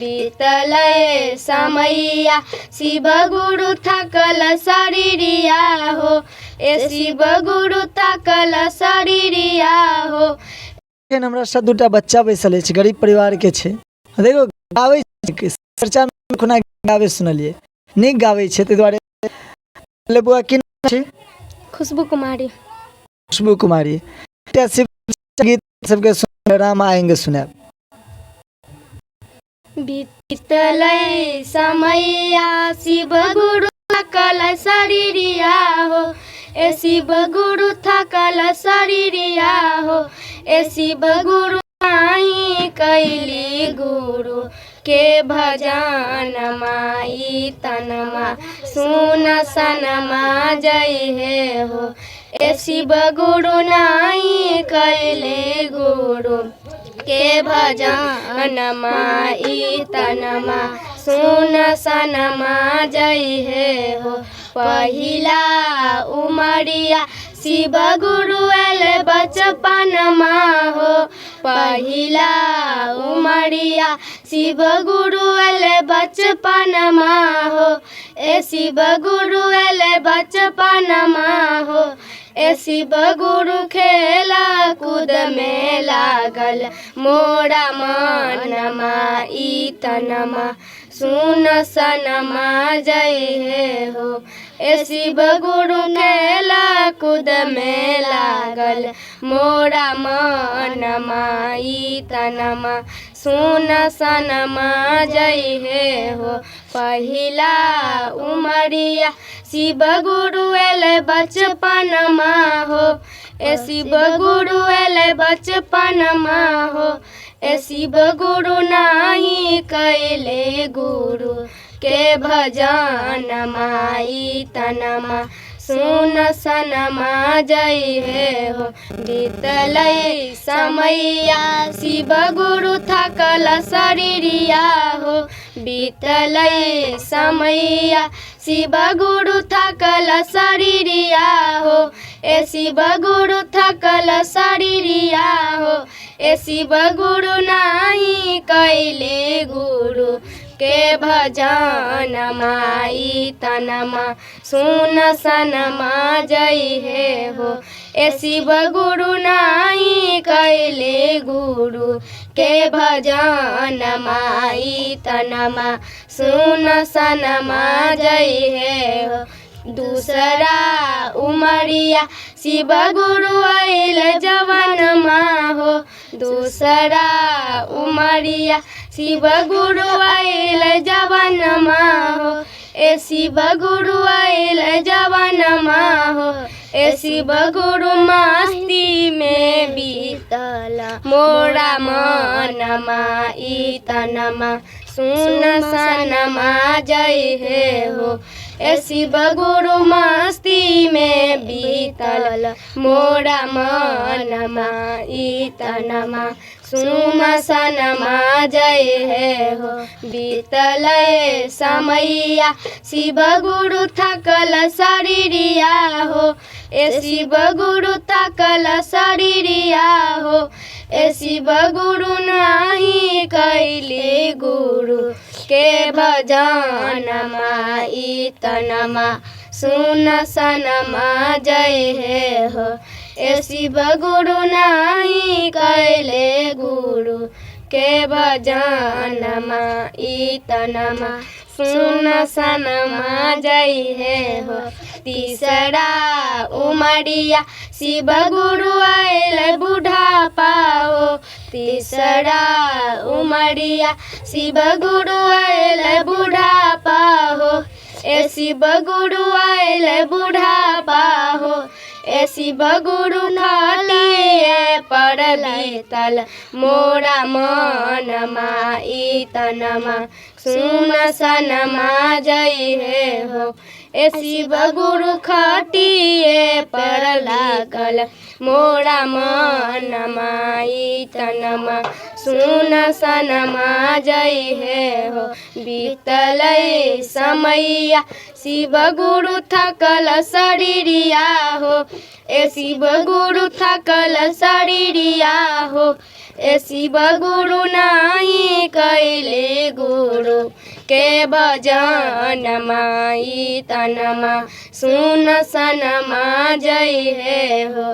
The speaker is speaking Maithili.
बीतलै समैया शिव गुरु थकल शरीरिया हो, ए शिव गुरु थकल शरीरिया हो। एखन हमरा साथ दूटा बच्चा बैसल अछि, गरीब परिवारके छै। देखो गाबै छै, चर्चामे खुना गाबै सुनलियै, नीक गाबै छै, ताहि दुआरे। ले बौआ, की नाम छै? खुशबू कुमारी। खुशबू कुमारी, एकटा शिव गीत सबके सुन, राम आएंगे सुनायब। बीतलै समैया शिव गुरु थकल शरीरिया हो, ए शिव गुरु थकल शरीरिया हो, ए शिव गुरु नाही कैली गुरु के भजन माई तनमा सुन सनमा जय हे हो, ए शिव गुरु नाही कैले गुरु के भजन माई तनमा सुन सनमा जय हे हो। पहिला उमरिया शिव गुरु आयल बचपनमा हो, पहिला उमरिया शिव गुरु आयल बचपनमा हो, ए शिव गुरु आयल बचपनमा हो, ए शिव गुरु खेला कूद में लागल मोरा मनमा ई तनमा सुन सनमा जय हे हो, ए शिव गुरु खेला कूद में लागल मोरा मनमा ई तनमा सुन सनमा जय हे हो। पहिला उमरिया शिव गुरु आयल बचपनमा हो, ए शिव गुरु आयल बचपनमा हो, ए शिव गुरु नाही कैले गुरु के भजन माई तनमा सुन सनमा जय हे हो। बीतलै समैया शिव गुरु थकल शरीरिया हो, बीतलै समैया शिव गुरु थकल शरीरिया हो, ए शिव गुरु थकल शरीरिया हो, ए शिव गुरु नाही कैले गुरु के भजन माई तनमा सुन सनमा जय हे हो, ए शिव गुरु नाही कैले गुरु के भजन माई तनमा सुन सनमा जय हे हो। दूसरा उमरिया शिव गुरु आयल जवनमा हो, दूसरा उमरिया शिव गुरु आयल जवनमा हो, ए शिव गुरु आयल जवनमा हो, ए शिव गुरु मस्ती में बीतल मोरा मनमा ई तनमा सुन सनमा जय हे हो, ए शिव गुरु मस्ती में बीतल मोरा मनमा ई तनमा सुन सनमा जय हे हो। बीतल समैया शिव गुरु थकल शरीरिया हो, ए शिव गुरु थकल शरीरिया हो, ए शिव गुरु नाही कैले गुरु के भजन माई तनमा सुन सनमा जय हे हो, ए शिव गुरु नाही कैले गुरु के भजन माई तनमा सुन सनमा जय हे हो। तीसरा उमरिया शिव गुरु आयल बुढ़ापा हो, तीसरा उमरिया शिव गुरु आयल बुढ़ापा हो, ए शिव गुरु आयल बुढ़ापा हो, ए शिव गुरु खटिए पर बीतल मोरा मनमा ई तनमा सुन सनमा जय हे हो, ए शिव गुरु खटिए पर लागल मोरा मनमा ई तनमा सुन सनमा जय हे हो। बीतलै समैया शिव गुरु थकल शरीरिया हो, ए शिव गुरु थकल शरीरिया हो, ए शिव गुरु नाही कैले गुरु के भजन माई तनमा सुन सनमा जय हे हो।